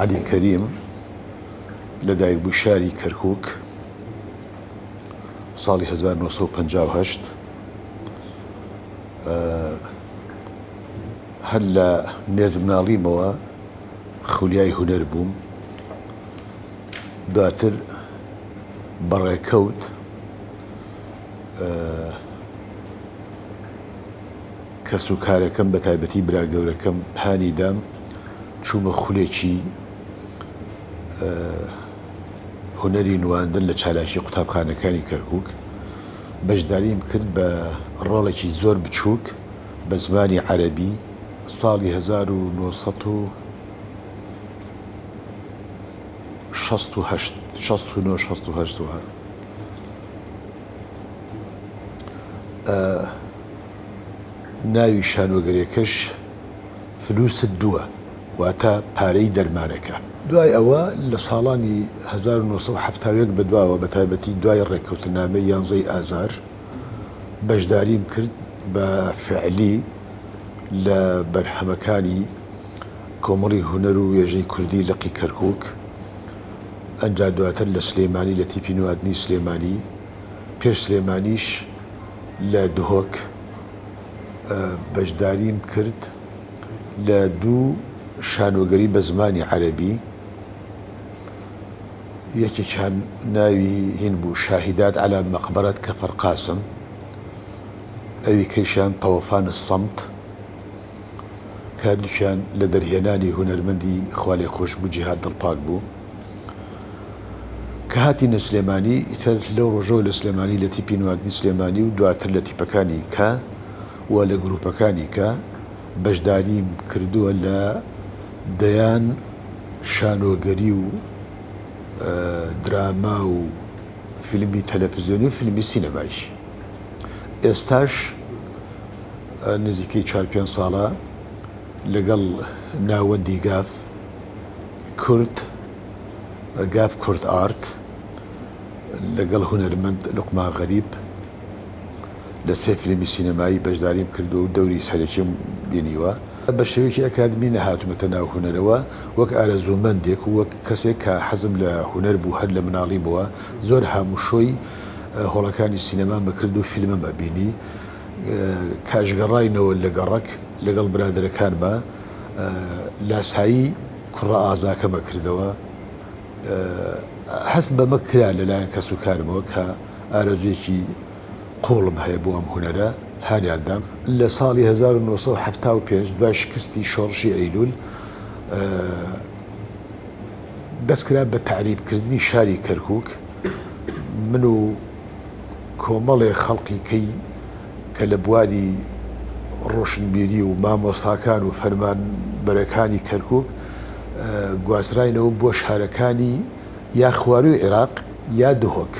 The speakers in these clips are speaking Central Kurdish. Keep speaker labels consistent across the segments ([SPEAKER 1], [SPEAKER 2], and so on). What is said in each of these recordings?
[SPEAKER 1] عەلی کەریم، لەدایکبووی شاری کەرکووک، ساڵی 1958. هەر لە مێردمناڵیمەوە خولیای هونەر بووم. دواتر بەڕێکەوت کەسوکارەکەم بە تایبەتی برا گەورەکەم هانی دام چوومە خولێکی هونەری نواندن لە چالاکی قوتابخانەکانی کەرکووک بەشداریم کرد بە ڕۆڵێکی زۆر بچووک بە زمانی عەرەبی ساڵی 1968 69 68 وە ناوی شانۆگەریەکەش فلوست دووە واتە پارەی دەرمانەکە. دوای ئەوە لە ساڵانی 1971 بەدواوە بەتایبەتی دوای ڕێککەوتننامەی یانزەی ئازار بەشداریم کرد بە فعلی لە بەرهەمەکانی کۆمەڵی هونەر و وێژەی کوردی لقی کەرکووک ئەنجا دواتر لە سلێمانی لە تیپی نواندنی سلێمانی پێش سلێمانیش لە دهۆک بەشداریم کرد لە دوو شانۆگەری بە زمانی عەرەبی یەکێکیان ناوی هین بوو شاهیدات عەلا مەقبەرەت کەفەر قاسم ئەوی کەیشیان تەوەفان الصمت کە هەردووکیان لە دەرهێنانی هونەرمەندی خوالێخۆشبوو جیهاد دڵپاک بوو. کە هاتینە سلێمانی، ئیتر لەو ڕۆژەوە لە سلێمانی لە تیپی نواندنی سلێمانی و دواتر لە تیپەکانی کە و لە گرووپەکانی کە بەشداریم کردووە لە دەیان شانۆگەری و دراما و فیلمی تەلەفزیۆنی و فیلمی سینەمایش. ئێستاش نزیکەی چوار پێنج ساڵە لەگەڵ ناوەندی گاف کورد، گاف کورد ئارت، لەگەڵ هونەرمەند لوقمان غەریب لە سێ فیلمی سینەمایی بەشداریم کردووە و دەوری سەرەکیم بینیوە. بە شێوەیەکی ئەکادمی نەهاتوومەتە ناو هونەرەوە، وەک ئارەزوومەندێک و وەک کەسێک کە حەزم لە هونەر بوو هەر لە مناڵیمەوە زۆر هاموشۆی هۆڵەکانی سینەمام ئەکرد و فیلمم ئەبینی. کە ئەشگەڕاینەوە لە گەڕەک لەگەڵ برادەرەکانما لاسایی کوڕە ئازاکەم ئەکردەوە. هەست بەمە کرا لەلایەن کەسوکارمەوە کە ئارەزوویەکی قووڵم هەیە بۆ ئەم هونەرە، هانیان دام. لە ساڵی 1975 دوای شکستی شۆڕشی ئەیلوول دەست کرا بە تەعریبکردنی شاری کەرکووک، من و کۆمەڵێ خەڵقی کەی کە لە بواری ڕۆشنبیری و مامۆستاکان و فەرمانبەرەکانی کەرکووک گواستراینەوە بۆ شارەکانی یا خوارووی عێراق یا دهۆک.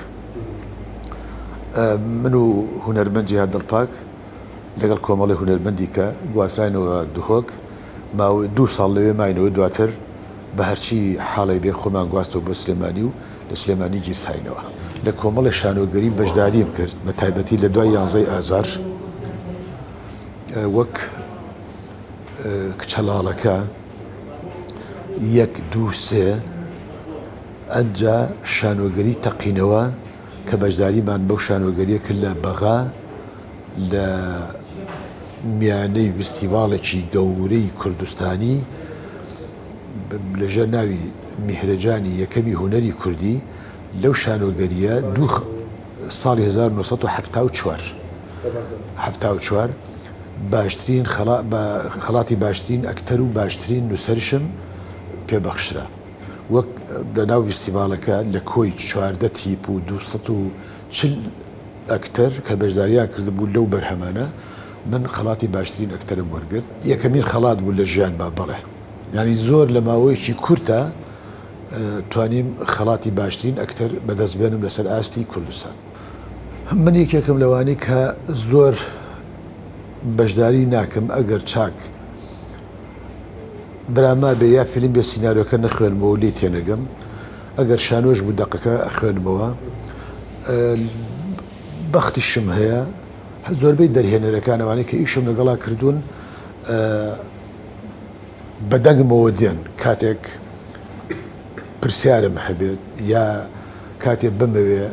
[SPEAKER 1] من و هونەرمەند جیهاد دڵپاک لەگەڵ کۆمەڵی هونەرمەندی کە گواستراینەوە دهۆک، ماوەی دوو ساڵ لەوێ ماینەوە، دواتر بە هەرچی حاڵێک بێ خۆمان گواستەوە بۆ سلێمانی و لە سلێمانی گیرساینەوە. لە کۆمەڵێ شانۆگەری بەشداریم کرد، بە تایبەتی لە دوای یانزەی ئازار وەک کچە لاڵەکە، یەک، دوو، سێ، ئەنجا شانۆگەری تەقینەوە کە بەشداریمان بەو شانۆگەریە کرد لە بەغا لە میانەی ڤستیڤاڵێکی گەورەی کوردستانی لەژێر ناوی میهرەجانی یەکەمی هونەری کوردی لەو شانۆگەریە دوو ساڵی 1974 74 باشترین خەڵاتی باشترین ئەکتەر و باشترین نووسەرشم پێبەخشرا. وەک لەناو ڤیستیڤاڵەکە لە کۆی 14 تیپ و 240 ئەکتەر کە بەشداریان کردبوو لەو بەرهەمانە من خەڵاتی باشترین ئەکتەرم وەرگرت. یەکەمین خەڵات بوو لە ژیانما بەڵێ یانی زۆر لە ماوەیەکی کورتا توانیم خەڵاتی باشترین ئەکتەر بەدەست بێنم لەسەر ئاستی کوردستان. من یەکێکم لەوانەی کە زۆر بەشداری ناکەم ئەگەر چاک دراما بێ یا فیلم بێ سیناریۆکە نەخوێنمەوە و لێی تێنەگەم ئەگەر شانۆش بوو دەقەکە ئەخوێنمەوە بەختیشم هەیە زۆربەی دەرهێنەرەکان ئەوانەی کە ئیشم لەگەڵا کردوون بە دەنگمەوە دێن کاتێک. پرسیارم هەبێت یا کاتێ بمەوێ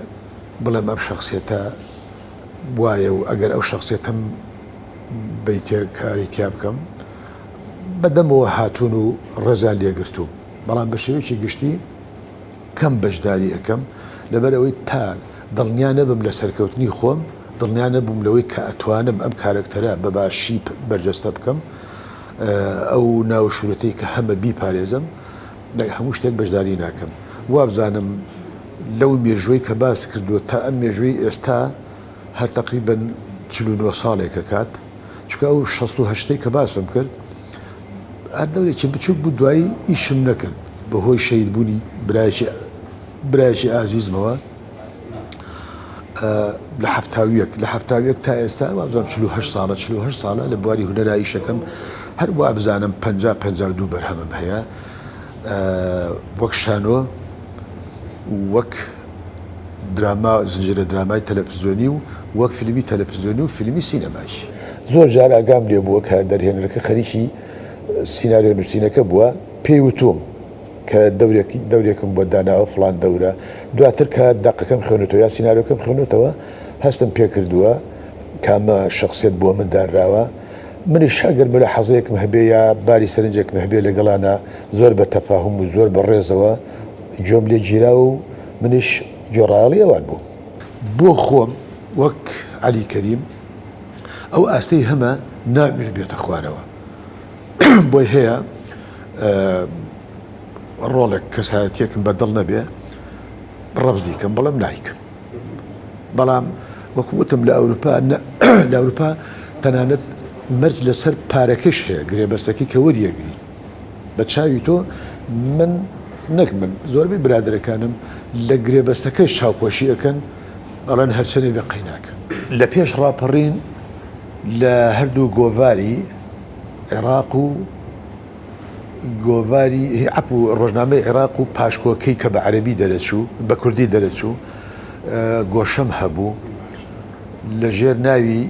[SPEAKER 1] بڵێم ئەم شەخسیەتە وایە و ئەگەر ئەو شەخسیەتەم بیتێ کاری تیا بکەم بە دەمەوە هاتوون و ڕێزیان لێگرتووم بەڵام بە شێوەیەکی گشتی کەم بەشداری ئەکەم لەبەر ئەوەی تا دڵنیا نەبم لە سەرکەوتنی خۆم دڵنیا نەبووم لەوەی کە ئەتوانم ئەم کارەکتەرە بە باشی بەرجەستە بکەم ئەو ناو شورەتەی کە هەمە بیپارێزم لە هەموو شتێک بەشداری ناکەم وابزانم لەو مێژووی کە باس کردووە تا ئەم مێژووی ئێستا هەر تەقریبەن 49 ساڵێک ئەکات چونکە ئەو 68 کە باسم کرد هەر دەورێکی بچووک بوو دوایی ئیشم نەکرد بەهۆی شەهید بوونی برایەکی برایەکی ئازیزمەوە لە 71 لە 71 تا ئێستا وابزانم 48 ساڵە 48 ساڵە لە بواری هونەرا ئیشەکەم هەر وابزانم 50 52 بەرهەمم هەیە وەک شانۆ وەک دراما زنجیرە درامای تەلەفزیۆنی و وەک فیلمی تەلەفزیۆنی و فیلمی سینەمایش. زۆر جار ئاگام لێ بووە کە دەرهێنەرەکە خەریکی سیناریۆ نووسینەکە بووە، پێی وتووم کە دەورێک دەورێکم بۆ داناوە فڵان دەورە، دواتر کە دەقەکەم خوێندووەتەوە یا سیناریۆکەم خوێندووەتەوە هەستم پێ کردووە کامە شەخسیەت بۆ من دانراوە. منیش ئەگەر ملاحەزەیەکم هەبێ یا باری سەرنجێکم هەبێ لەگەڵانا زۆر بە تەفاهوم و زۆر بە ڕێزەوە گوێم لێ گیراوە و منیش گوێڕایەڵی ئەوان بووم. بۆ خۆم وەک عەلی کەریم ئەو ئاستەی هەمە نامەوێ بێتە خوارەوە. بۆی هەیە ڕۆڵێک کەسایەتیەکم بە دڵ نەبێ ڕەفزی کەم بەڵام نایکەم. بەڵام وەکو وتم لە ئەوروپا لە ئەوروپا تەنانەت مەرج لەسەر پارەکەش هەیە گرێبەستەکەی کە وەریەگری بە چاوی تۆ من نەک من زۆربەی برادەرەکانم لە گرێبەستەکەش چاوپۆشی ئەکەن ئەڵێن هەرچەنێ بێ قەیناکە. لە پێش ڕاپەڕین لە هەردوو گۆڤاری عێراق و گۆڤاری عەفو ڕۆژنامەی عێراق و پاشکۆکەی کە بە عەرەبی دەرەچوو بە کوردی دەرەچوو گۆشەم هەبوو لە ژێر ناوی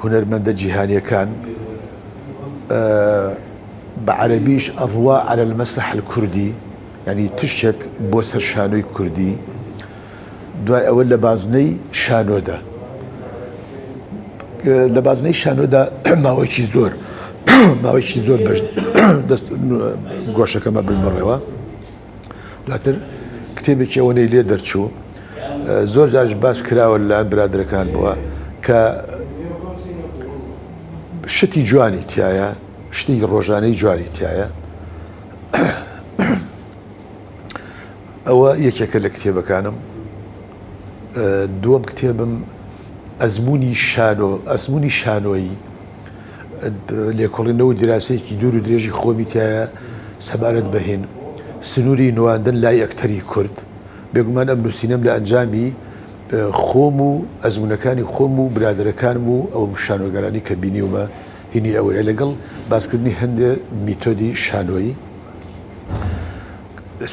[SPEAKER 1] هونەرمەندە جیهانیەکان بە عەرەبیش ئەضوا علی المسرح الکردی یعنی تشتێک بۆ سەر شانۆی کوردی دوای ئەوە لە بازنەی شانۆدا لە بازنەی شانۆدا ماوەیەکی زۆر ماوەیەکی زۆر بەش دەست گۆشەکەمە برد بەڕێوە دواتر کتێبێکی ئەوەنەی لێ دەرچوو زۆر جارش باس کراوە لەلایەن برادەرەکان بووە کە شتی جوانی تایە شتی ڕۆژانەی جوانی تایە ئەوە یەکێکە لە کتێبەکانم دووەم کتێبم ئەزمموی شانۆ ئەزمموی شانۆیی لێکۆڵینەوە و دیراسەیەکی دوور و درێژی خۆمی تایە سەبارەت بە هین سنووری نواندن لای ئەکتەری کورد بێگومان ئەم نووسینەم لە ئەنجامی خۆم و ئەزموونەکانی خۆم و برادەرەکانم و ئەو شانۆگەرانی کە بینیومە هینی ئەوەیە لەگەڵ باسکردنی هەندێ میتۆدی شانۆیی.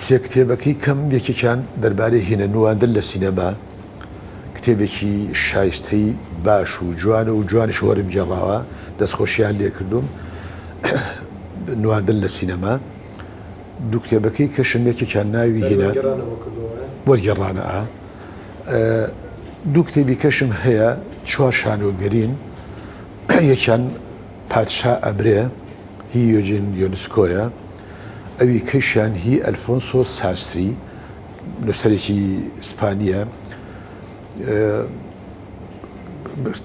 [SPEAKER 1] سێ کتێبەکەی کەم یەکێکیان دەربارەی هینە نواندن لە سینەما کتێبێکی شایستەی باش و جوانە و جوانیش وەرم گێڕاوە دەستخۆشیان لێکردوم نواندن لە سینەما دوو کتێبەکەی کەشم یەکێکیان ناوی هینا وەرگێڕانە ئا دوو کتێبی کەشم هەیە چوار شانۆگەرین یەکیان پادشا ئەمرێ هی یۆجین یۆنسکۆیە ئەوی کەشیان هی ئەلفۆنسۆ ساستری نووسەرێکی ئیسپانییە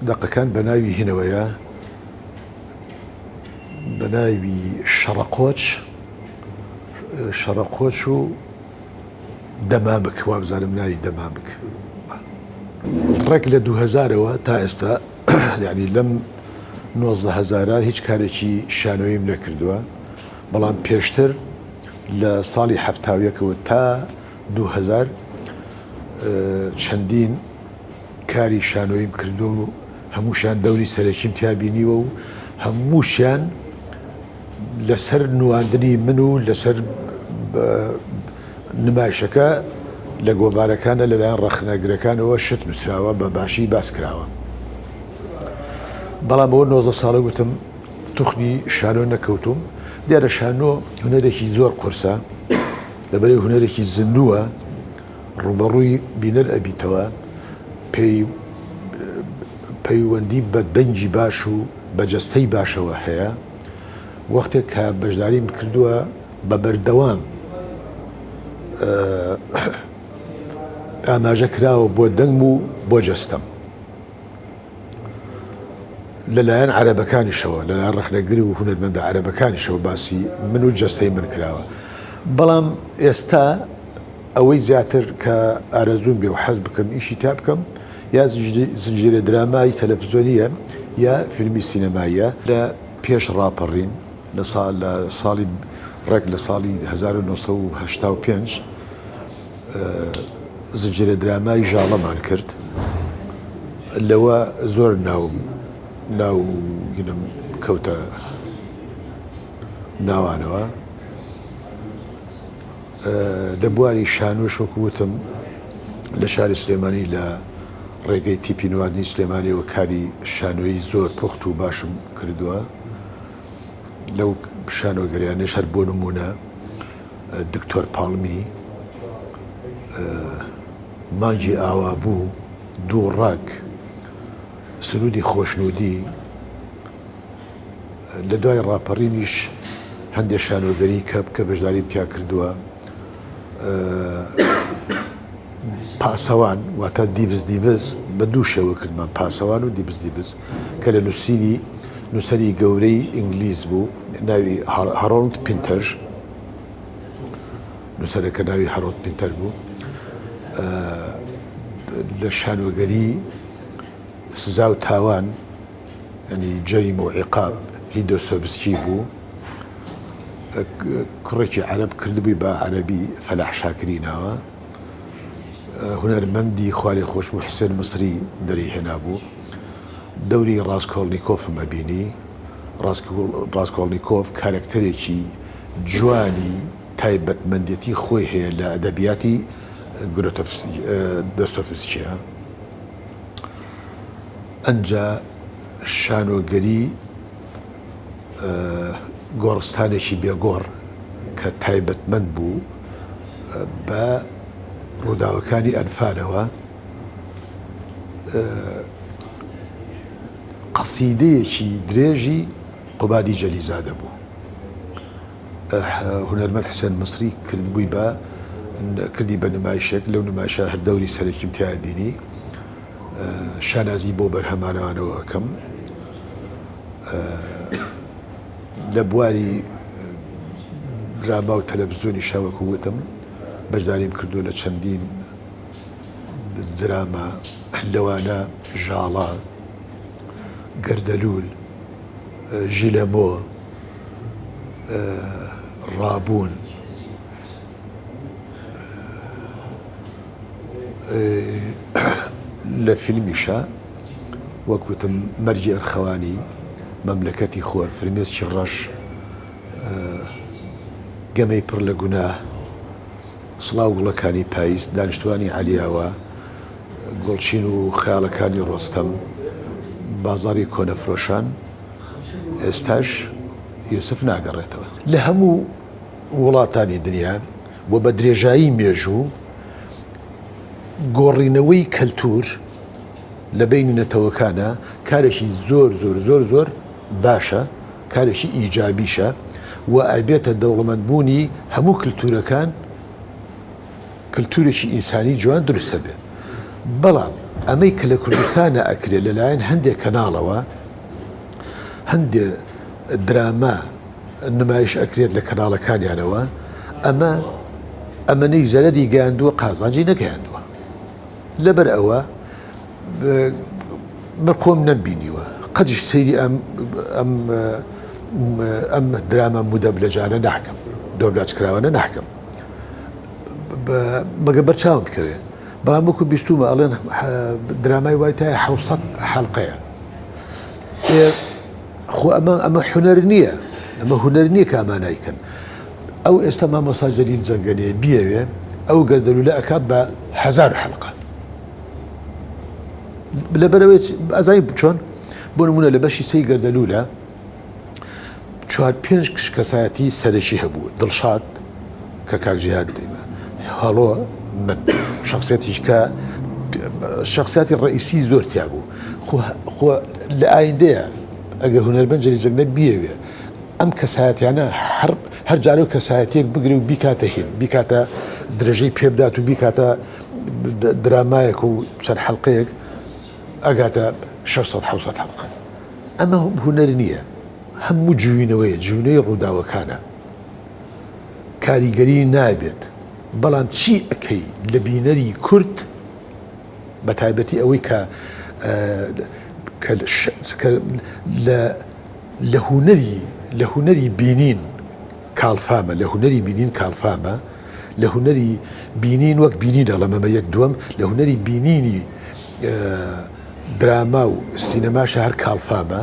[SPEAKER 1] دەقەکان بە ناوی هینەوەیە بە ناوی شەڕەقۆچ شەڕەقۆچ و دەمامک وابزانم ناوی دەمامک ڕێک لە 2000ەوە تا ئێستا یعنی لەم 19 هەزارە هیچ کارێکی شانۆیم نەکردووە بەڵام پێشتر لە ساڵی حەفتاویەکەوە تا 2000 چەندین کاری شانۆییم کردووە و هەمووشیان دەوری سەرەکیم تیا بینیوە و هەمووشیان لەسەر نواندنی من و لەسەر نمایشەکە لە گۆڤارەکانە لەلایەن ڕەخنەگرەکانەوە شت نووسراوە بە باشی باس کراوە بەڵام ئەوە 19 ساڵە گوتم توخنی شانۆ نەکەوتوم دیارە شانۆ هونەرێکی زۆر قورسە. لەبەرەی هونەرێکی زیندووە، ڕووبەڕووی بینەر ئەبیتەوە، پێی پەیوەندی بە دەنگی باش و بە جەستەی باشەوە هەیە. وەختێک کە بەشداریم کردووە بە بەردەوام ئاماژە کراوە بۆ دەنگم و بۆ جەستەم. لەلایەن عەرەبەکانیشەوە، لەلایەن ڕەخنەگر و هونەرمەندە عەرەبەکانیشەوە باسی من و جەستەی من کراوە. بەڵام ئێستا ئەوەی زیاتر کە ئارەزووم بێ و حەز بکەم ئیشی تا بکەم یا زنجیرە درامای تەلەفزیۆنییە یا فیلمی سینەماییە. لە پێش ڕاپەڕین لە ساڵی ڕێک لە ساڵی 1985 زنجیرە درامای ژاڵەمان کرد لەوە زۆر ناوم ناو هینم کەوتە ناوانەوە لە بواری شانۆش وەکو وتم لە شاری سلێمانی لە ڕێگەی تیپی نواندنی سلێمانیەوە کاری شانۆیی زۆر پوخت و باشم کردووە لەو شانۆگەریانەش هەر بۆ نمونە دکتۆر پاڵمی، مانگی ئاوابوو، دووڕەگ، سروودی خۆشنوودی، لە دوای ڕاپەڕینیش هەندێ شانۆگەری کە کە بەشداریم تیا کردووە، پاسەوان واتە دیڤز دیڤز بە دوو شێوە کردمان پاسەوان و دیبز دیبز کە لە نووسینی نووسەری گەورەی ئینگلیز بوو ناوی هارۆڵد پینتەر نووسەرەکە ناوی هارۆڵد پینتەر بوو لە شانۆگەری سزا و تاوان ینی جەریمە و عیقاب هی دۆستۆڤسکی بوو کوڕێکی عەرەب کردبووی بە عەرەبی فەلاح شاکری ناوە هونەرمەندی خوالێخۆشبوو حسێن مسری دەری هێنابوو دەوری ڕاسکۆڵنیکۆفم ئەبینی ڕاسکۆڵنیکۆف کارەکتەرێکی جوانی تایبەتمەندێتی خۆی هەیە لە ئەدەبیاتی دۆستۆفسکیە ئەنجا شانۆگەری گۆڕستانێکی بێگۆڕ کە تایبەتمەند بوو بە ڕووداوەکانی ئەنفالەوە قەسیدەیەکی درێژی قوبادی جەلیزادە بوو. هونەرمەند حسێن مسری کردبووی بە کردی بە نمایشێک لەو نمایشە هەر دەوری سەرەکیم تیا بینی شانازی بۆ بەرهەمانەوانەوە ئەکەم لە بواری دراما و تەلەڤزیۆنی شەوەکو وتم بەشداریم کردووە لە چەندین دراما لەوانە ژاڵە گەردەلوول ژیلەمۆ ڕابوون لە فیلمیشا وەک وتم مەرگی ئەرخەوانی، مەملەکەتی خۆر، فرمێسکی ڕەش، گەمەی پڕ لە گوناه، سڵاو گوڵەکانی پاییز، دانیشتوانی عەلیاوا، گوڵچین و خەیاڵەکانی ڕۆستەم، بازاڕی کۆنەفرۆشان، ئێستاش یوسف ناگەڕێتەوە. لە هەموو وڵاتانی دنیا و بە درێژایی مێژوو گۆڕینەوەی کەلتوور لە بەینی نەتەوەکانا کارێکی زۆر زۆر زۆر زۆر باشە، کارێکی ئیجابیشە و ئەبێتە دەوڵەمەند بوونی هەموو کلتورەکان، کلتورێکی ئینسانی جوان دروست ئەبێ. بەڵام ئەمەی کە لە کوردستانا ئەکرێ لەلایەن هەندێ کەناڵەوە هەندێ دراما نمایش ئەکرێت لە کەناڵەکانیانەوە ئەمە ئەمەنەی زەرەری گەیاندووە قازانجی نەگەیاندووە. لەبەر ئەوە من خۆم نەمبینیوە قەتیش سەیری ئەم ئەم ئەم دراما مودەبلەجانە ناکەم دۆبلاج کراوانە ناکەم مەگە بەرچاوم بکەوێ بەڵام وەکو بیستومە ئەڵێن درامای وای تایە 600 حەڵقەیە خۆ ئەمە ئەمە حونەر نییە ئەمە هونەر نییە کە ئەمە نایکەن ئەو ئێستا مامۆستا جەلیل جەنگەنێ بیەوێ ئەو گەردەلولە ئەکا بە هەزار حەلقە لەبەرەوەی ئەزای چۆن بۆ نمونە لە بەشی سەی گەردەلولە چوار پێنج کەسایەتی سەرەکی هەبوو دڵشاد. کە کاک جیهاد هەڵۆ من شخصیەتیش کە شخصیاتی ڕئیسی زۆر تیا بوو خۆ لە ئایندەیە ئەگە هونەرمەند جەلی جەنگە بیەوێ ئەم کەسایەتیانە هەر هەر جارە و کەسایەتێک بگرێ و بیکاتە هین بیکاتە درێژەی پێبدات و بیکاتە درامایەک و چەند حەلقەیەک ئەگاتە 600 700 حەلقە ئەمە هونەر نییە هەموو جوینەوەیە جوینەی ڕووداوەکانە کاریگەری نابێت بەڵام چی ئەکەی لە بینەری کورد بە تایبەتی ئەوەی کە کە لە لە هونەری لە هونەری بینین کاڵفامە لە هونەری بینین کاڵفامە لە هونەری بینین وەک بینین ئەڵێم ئەمە یەک دووەم لە هونەری بینینی دراما و سینەماشە هەر کاڵفامە.